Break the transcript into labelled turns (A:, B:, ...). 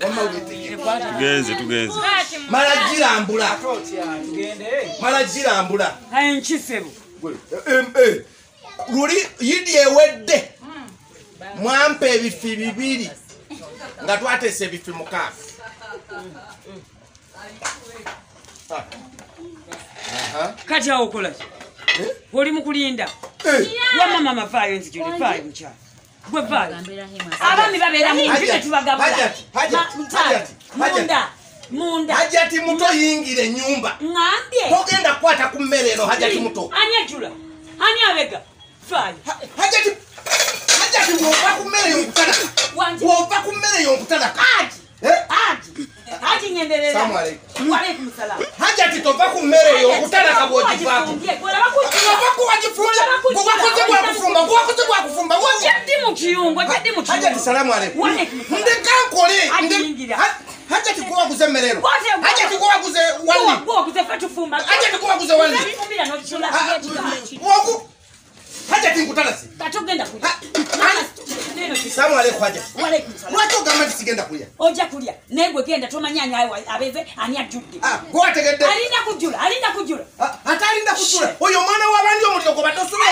A: Wamma weetegeke.
B: Tugenze.
A: Mala girambula. Mala girambula.
C: Enkisebo.
A: Luli yidi ewedde. Mwampa ebifi 2 nga twateesa ebifi 6.
C: Kati awo okola ki? Oli mu kulinda. Wamma mama vaayo nzijule, vaayo mukyala. Gwe vaayo. Abaami babeera mu nju tetubagabula.
A: Hajati.
C: Munda.
A: Hajati muto yingira ennyumba.
C: Ŋŋambye.
A: Togenda kukwata ku mmere eno Hajati muto.
C: Ani ajula? Ani abega? Vaayo.
A: Hajati bw'ova ku mmere y'okutalaka. Bw'ova ku mmere y'okutalaka.
C: Haji ngenderera.
A: Salamu aleikum.
C: Wa aleikum salam.
A: Hajati tova ku mmere y'okutalaka bw'ogivaako. Gwakoze gwakufumba.
C: Jaddi mu kiyungu, jaddi mu kiyungu.
A: Hajati salamu aleikum.
C: Wa aleikum salam.
A: Ndeka nkole. Hajati gwaguze mmere eno. Hajati gwaguze wali.
C: Gwaguze ffe tufumba.
A: Hajati gwaguze wali.
C: Tufumbira n'okisula.
A: Hajati nkutalasi.
C: Kati ogenda kulya.
A: Salamu aleikum Hajati.
C: Wa aleikum salam.
A: Lwaki ogamba nti sigenda kulya?
C: Ojja kulya. Naye gwe genda tomanya ani abeze ani ajjudde.
A: Gwe wategedde.
C: Alinda kujjula, alinda kujjula.
A: Ate alinda kujjula. Oyo omwana w'abandi omuliro gwe badde osula.